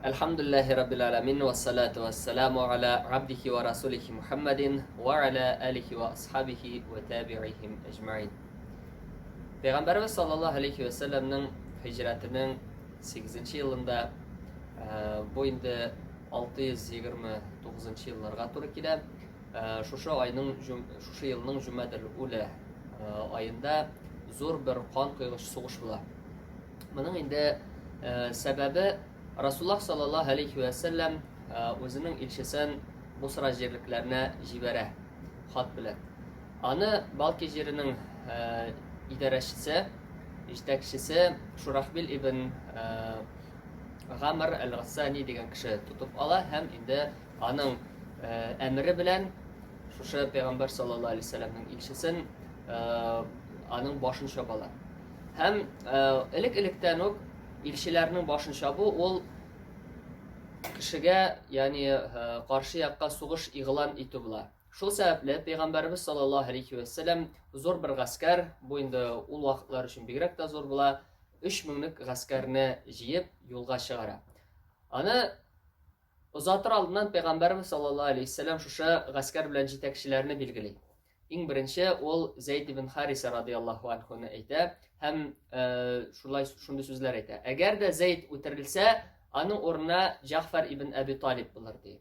Әлхәмдүлилләһи раббил аламин вассалату вассаламу аля абдихи ва расулихи Мухаммадин ва аля алихи ва асхабихи ва табиихим әҗмәин. Пәйгамбәрбез саллаллаһу алейхи ва сәлләмнең һиҗрәтенең 8 елында, бу инде 629 елларга туры килә. Шушы айның шушы елның Җумадел Уля аенда зур бер кан койгыч сугыш була. Моның инде сәбәбе Расуллаһ саллаллаһу алейхи вә сәлләм үзенең илчесен Бусра җирлекләренә җибәрә хат белән. Аны Балки җиренең идарәчесе, җитәкчесе Шурахбил ибн Гамр әл-Гассани дигән кеше тотып ала һәм инде аның әмере белән шушы пәйгамбәр саллаллаһу алейһи вәсәлләмнең илчесен аның башын чабалар. Һәм элек-электән үк илчеләрнең башын чабу ул кешегә, ягъни каршы якка сугыш игълан итү була. Шул сәбәпле пәйгамбәребез саллаллаһу алейхи вәсәлләм зур бер гаскәр, бу инде ул вакытлар өчен бигрәк тә зур була, 3000лек гаскәрне җыеп юлга чыгара. Аны озатыр алдыннан пәйгамбәребез саллаллаһу алейхи вәсәлләм шушы гаскәр белән җитәкчеләрне билгели. Иң беренче ул Зәйд ибн Хариса радияллаһу анхуны әйтә һәм э, шулай шундый сүзләр әйтә. Әгәр дә Зәйд үтерелсә, аның урынына Җәгъфәр ибн Әби Талиб булыр ди.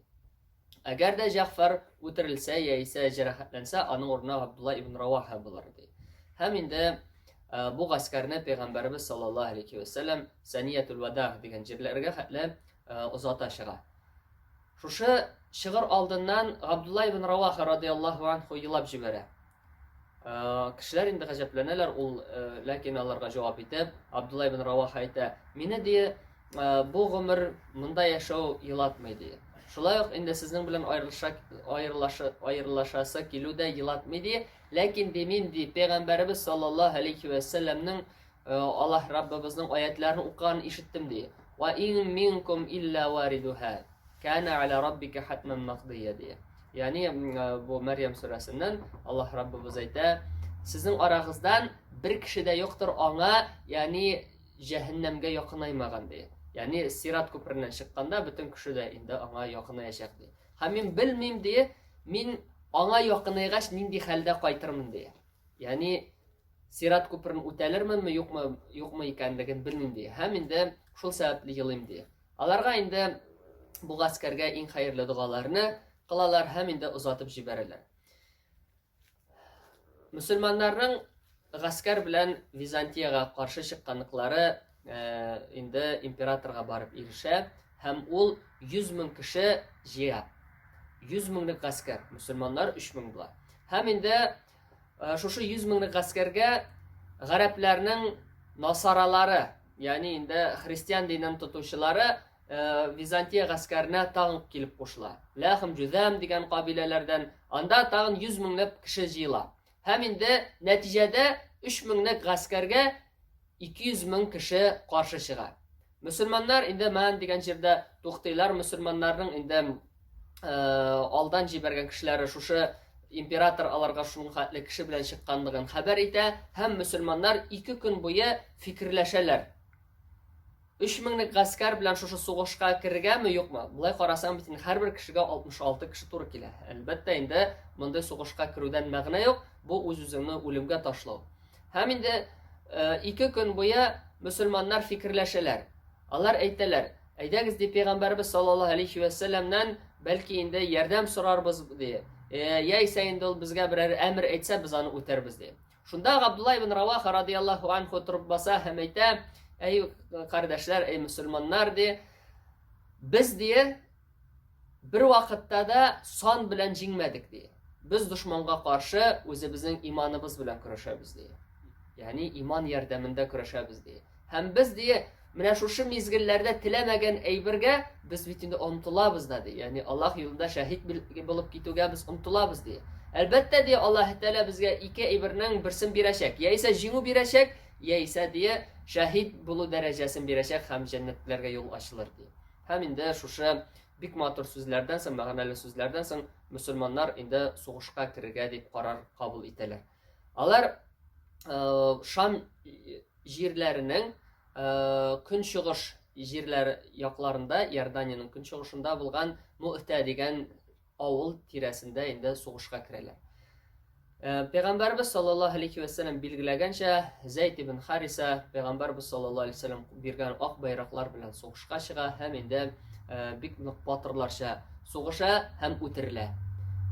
Әгәр дә Җәгъфәр үтерелсә яисә җәрәхәтләнсә, аның урынына Габдулла ибн Раваха булыр ди. Һәм инде э, бу гаскәрне пәйгамбәребез саллаллаһу алейхи ва сәлләм Саниятул Вада дигән җирләргә хәтле э, озата чыга. Шушы чыгыр алдыннан Габдулла ибн Раваха радияллаһу анху елап җибәрә. Э, кешеләр инде гаҗәпләнәләр, ул э, ләкин аларга җавап итеп, Абдулла ибн Раваха әйтә, мине ди, э, бу гомер монда яшәү елатмый ди. Шулай ук инде сезнең белән аерылыша, аерылаша, аерылышасы килү дә елатмый ди. Ләкин ди мин ди пәйгамбәребез саллаллаһу алейхи вә сәлләмнең Аллаһ Раббыбызның аятларын укыганын ишеттем ди. Ва ин минкум илля варидуха. Кана аля раббика хатман мақдия ди. Ягъни бу Мәрьям сүрәсеннән Аллаһ Раббыбыз әйтә, сезнең арагыздан бер кеше дә юктыр аңа, ягъни җәһәннәмгә якынаймаган ди. Ягъни сират күпереннән чыкканда бөтен кеше дә инде аңа якынаячак ди. Һәм мин белмим ди, мин аңа якынайгач нинди хәлдә кайтырмын ди. Ягъни сират күперен үтәлерменме, юкмы, юкмы икәнлеген белмим ди. Һәм инде шул сәбәпле елыйм ди. Аларга инде бу гаскәргә иң хәерле догаларны кылалар һәм инде озатып җибәрәләр. Мөселманнарның гаскәр белән Византиягә каршы чыкканлыклары э, инде императорга барып ирешә һәм ул 100 мең кеше җыя. 100 меңлек гаскәр, мөселманнар 3 мең була. Һәм инде э, шушы 100 меңлек гаскәргә гарәпләрнең насаралары, ягъни инде христиан динен тотучылары э, Византия гаскәренә тагын килеп кушыла. Ләхм, Җүзәм дигән кабиләләрдән анда тагын 100 меңләп кеше җыела. Һәм инде нәтиҗәдә 3 меңлек гаскәргә 200 мең кеше каршы чыга. Мөселманнар инде Ман дигән җирдә туктыйлар. Мөселманнарның инде э, алдан җибәргән кешеләре шушы император аларга шуның хәтле кеше белән чыкканлыгын хәбәр итә һәм мөселманнар ике көн буе фикерләшәләр. Өч меңлек гаскәр белән шушы сугышка керергәме, юкмы? Болай карасаң бит инде һәрбер кешегә 66 кеше туры килә. Әлбәттә инде мондый сугышка керүдән мәгънә юк, бу үз-үзеңне үлемгә ташлау. Һәм инде э, ике көн буе мөселманнар фикерләшәләр. Алар әйтәләр, әйдәгез ди пәйгамбәрбез саллаллаһу алейхи вә сәлләмнән бәлки инде ярдәм сорарбыз ди. Э, яисә инде ул безгә берәр әмер әйтсә, без аны үтәрбез ди. Шунда Габдулла ибн Раваха радияллаһу анху торып баса һәм әйтә, әй кардәшләр, әй мөселманнар ди, без ди бер вакытта да сан белән җиңмәдек ди. Без дошманга каршы үзебезнең иманыбыз белән көрәшәбез ди. Ягъни иман ярдәмендә көрәшәбез ди. Һәм без ди менә шушы мизгелләрдә теләмәгән әйбергә без бит инде омтылабыз да ди. Ягъни Аллаһ юлында шәһид булып китүгә без омтылабыз ди. Әлбәттә ди Аллаһ Тәгалә безгә ике әйбернең берсен бирәчәк. Яисә җиңү бирәчәк, яисә ди шәһид булу дәрәҗәсен бирәчәк һәм җәннәтләргә юл ачылыр ди. Һәм инде шушы бик матур сүзләрдән соң, мәгънәле сүзләрдән соң мөселманнар инде сугышка керергә дип карар кабул итәләр. Алар э, Шам җирләренең көнчыгыш җирләре якларында, Иорданиянең көнчыгышында булган Му'тә дигән авыл тирәсендә инде сугышка керәләр. Э, Пәйгамбәрбез саллаллаһу алейхи вәсәлләм билгеләгәнчә, Зәйд ибн Хариса Пәйгамбәрбез саллаллаһу алейхи вәсәлләм биргән ак байраклар белән сугышка чыга һәм инде э, бик нык батырларча сугыша һәм үтерелә.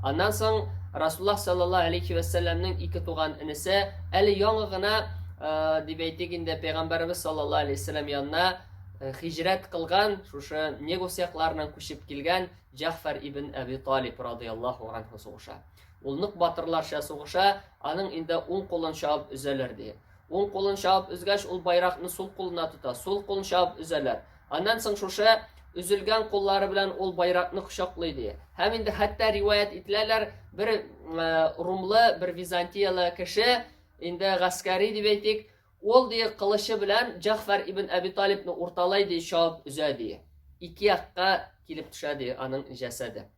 Аннан соң Расуллаһ саллаллаһу алейхи вәсәлләмнең ике туган энесе әле яңа гына э, дип әйтик инде Пәйгамбәрбез саллаллаһу алейхи вәсәлләм янына хиҗрәт кылган, шушы Негус якларыннан күчеп килгән Җәгъфәр ибн Әби Талиб радыяллаһу анһу сугыша. Ул нык батырларча сугыша, аның инде уң кулын чабып өзәләр, ди. Уң кулын чабып өзгәч, ул байракны сул кулына тота, сул кулын чабып өзәләр. Аннан соң шушы өзелгән куллары белән ул байракны кочаклый, ди. Һәм инде хәтта риваять ителәләр, бер румлы, бер византияле кеше, инде гаскәри дип әйтик, Ул, ди, кылычы белән Җәгъфәр ибн Әби Талибны урталай, ди, чабып өзә, ди. Ике якка килеп төшә, ди, аның җәсәде.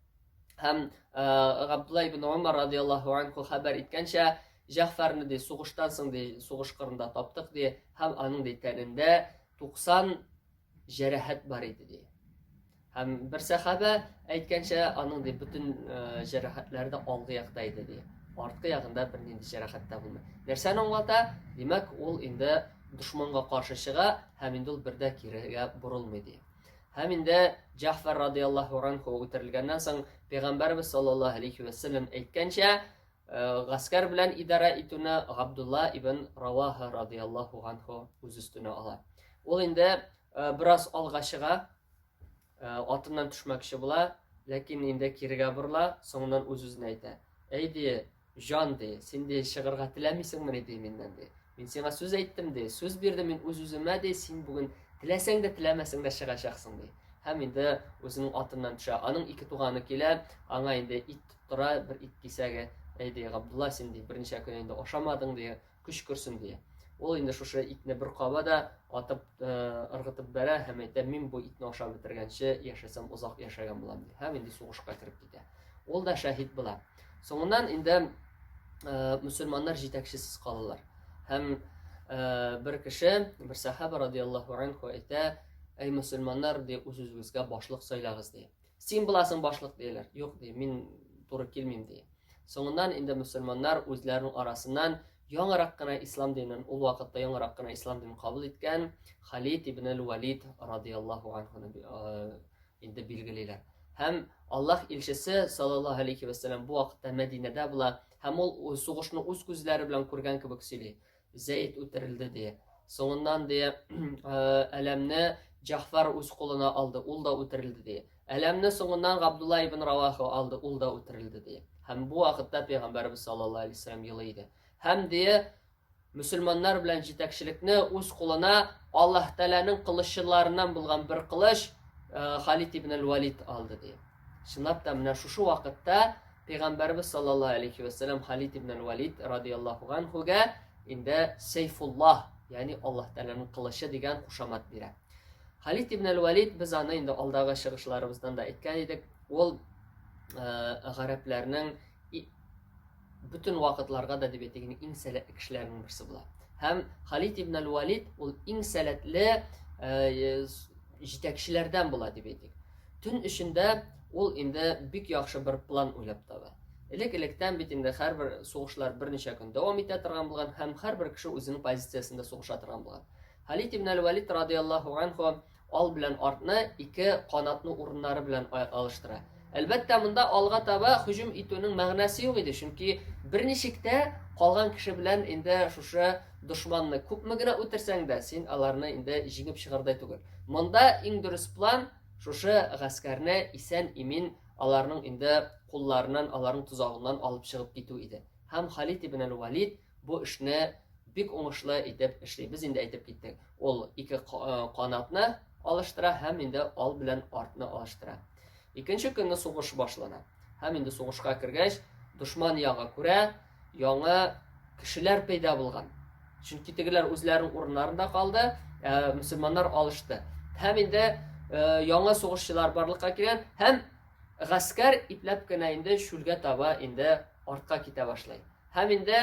Һәм Габдулла ибн Умар радияллаһу анху хәбәр иткәнчә, Җәгъфәрне, ди, сугыштан соң, ди, сугыш кырында таптык, ди, һәм аның, ди, тәнендә 90 җәрәхәт бар иде, ди. Һәм бер сәхабә әйткәнчә, аның ди бөтен э, җәрәхәтләре дә алгы якта иде ди. Арткы ягында бернинди җәрәхәт тә булмый. Нәрсәне аңлата? Димәк, ул инде дошманга каршы чыга һәм инде ул бер дә кирегә борылмый ди. Һәм инде Җәгъфәр радияллаһу анху үтерелгәннән соң Пәйгамбәрбез саллаллаһу алейхи вә сәлләм әйткәнчә, э, гаскәр белән идарә итүне Габдулла ибн Раваха радияллаһу анху үз өстенә ала. Ул инде э, бераз алга чыга, Э, атыннан төшмәкче була, ләкин инде кирегә борыла, соңыннан үз-үзенә әйтә. Әй ди, җан ди, син ди чыгырга теләмисеңмени ди миннән ди. Мин сиңа сүз әйттем ди, сүз бирдем мин үз-үземә ди, син бүген теләсәң дә теләмәсәң дә чыгачаксың ди. Һәм инде үзенең атыннан төшә. Аның ике туганы килә, аңа инде ит тоттыра, бер ит кисәге. Әй ди, Габдулла, син ди берничә көн инде ашамадың ди, көч керсен дия. Ул инде шушы итне бер каба да атып э, ыргытып бәрә һәм әйтә, мин бу итне ашап бетергәнче яшәсәм озак яшәгән булам ди. Һәм инде сугышка кереп китә. Ул да шәһид була. Соңыннан инде э, мөселманнар җитәкчесез калалар. Һәм э, бер кеше, бер сахаба радияллаһу анху әйтә, әй мөселманнар, ди, үз-үзегезгә башлык сайлагыз, ди. Син буласың башлык, диләр. Юк, ди, мин туры килмим, ди. Соңыннан инде мөселманнар үзләренең арасыннан яңарак кына ислам динен, ул вакытта яңарак кына ислам динен кабул иткән Халид ибн әл-Валид радияллаһу анһуны э, инде билгелиләр. Һәм Аллаһ илчесе саллаллаһу алейхи вәсәләм бу вакытта Мәдинәдә була һәм ул сугышны үз күзләре белән күргән кебек сөйли. Зәйд үтерелде, ди. Соңыннан, ди, әләмне Җәгъфәр үз кулына алды, ул да үтерелде, ди. Әләмне соңыннан Габдулла ибн Раваха алды, ул да үтерелде, ди. Һәм бу вакытта Пәйгамбәребез саллаллаһу алейһи вәсәлләм елый иде. Һәм, ди, мөселманнар белән җитәкчелекне үз кулына Аллаһ Тәгаләнең кылыччыларыннан булган бер кылыч Халид ибн әл-Валид алды, ди. Чынлап та менә шушы вакытта Пәйгамбәрбез саллаллаһу алейхи вә сәлләм Халид ибн әл-Валид радияллаһу анһуга инде Сейфуллаһ, ягъни Аллаһ Тәгаләнең кылычы дигән кушамат бирә. Халид ибн әл-Валид без аны инде алдагы чыгышларыбыздан да әйткән идек, ул э, гарәпләрнең бөтен вакытларга да дип әйтик, иң сәләтле кешеләрнең берсе була. Һәм Халид ибн әл-Валид ул иң сәләтле э, җитәкчеләрдән була дип әйтик. Төн эчендә ул инде бик яхшы бер план уйлап таба. Элек-электән бит инде һәрбер сугышлар берничә көн дәвам итә торган булган һәм һәрбер кеше үзенең позициясендә сугыша торган булган. Халид ибн әл-Валид радияллаһу анху ал белән артны ике канатны урыннары белән алыштыра. Әлбәттә, монда алга таба һөҗүм итүнең мәгънәсе юк иде, чөнки берничек тә калган кеше белән инде шушы дошманны күпме генә үтерсәң дә, син аларны инде җиңеп чыгардай түгел. Монда иң дөрес план шушы гаскәрне исән-имин аларның инде кулларыннан, аларның тозагыннан алып чыгып китү иде. Һәм Халид ибн әл-Валид бу эшне бик уңышлы итеп эшли. Без инде әйтеп киттек. Ул ике э, канатны алыштыра һәм инде ал белән артны алыштыра. Икенче көнне сугыш башлана. Һәм инде сугышка кергәч, дошман ягы күрә, яңа кешеләр пәйда булган. Чөнки тегеләр үзләренең урыннарында калды, ә мөселманнар алышты. Һәм инде э, яңа сугышчылар барлыкка килгән һәм гаскәр ипләп кенә инде чүлгә таба инде артка китә башлый. Һәм инде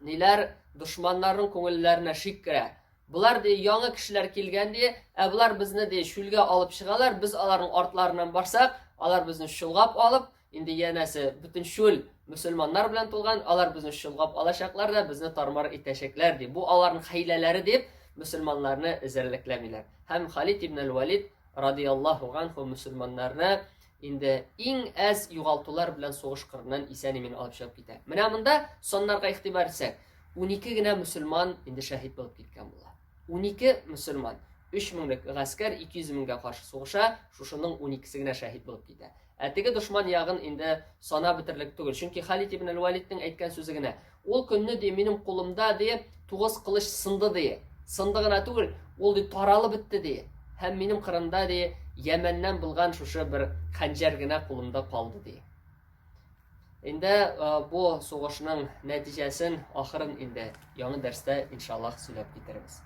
ниләр дошманнарның күңелләренә шик керә. Болар ди яңа кешеләр килгән ди, ә болар безне ди чүлгә алып чыгалар, без аларның артларыннан барсак, алар безне чолгап алып, инде янәсе бөтен чүл мөселманнар белән тулган, алар безне чолгап алачаклар да безне тармар итәчәкләр ди. Бу аларның хәйләләре дип мөселманнарны эзәрлекләмиләр. Һәм Халид ибн әл-Валид радияллаһу анху мөселманнарны инде иң әз югалтулар белән сугыш кырыннан исән-имин алып чыгып китә. Менә монда саннарга игътибар итсәк, 12 генә мөселман инде шәһит булып киткән була. 12 мөселман, 3 меңлек гаскәр 200 меңгә каршы сугыша, шушының 12-се генә шәһит булып китә. Ә теге дошман ягын инде санап бетерлек түгел. Чөнки Халид ибн әл-Валидның әйткән сүзе генә. Ул көнне ди минем кулымда ди тугыз кылыч сынды ди. Сынды гына түгел, ул ди таралып бетте ди. Һәм минем кырымда ди Йәмәннән булган шушы бер хәнҗәр генә кулымда калды ди. Инде бу сугышның нәтиҗәсен ахырын инде яңа дәрестә иншаллаһ сөйләп китербез.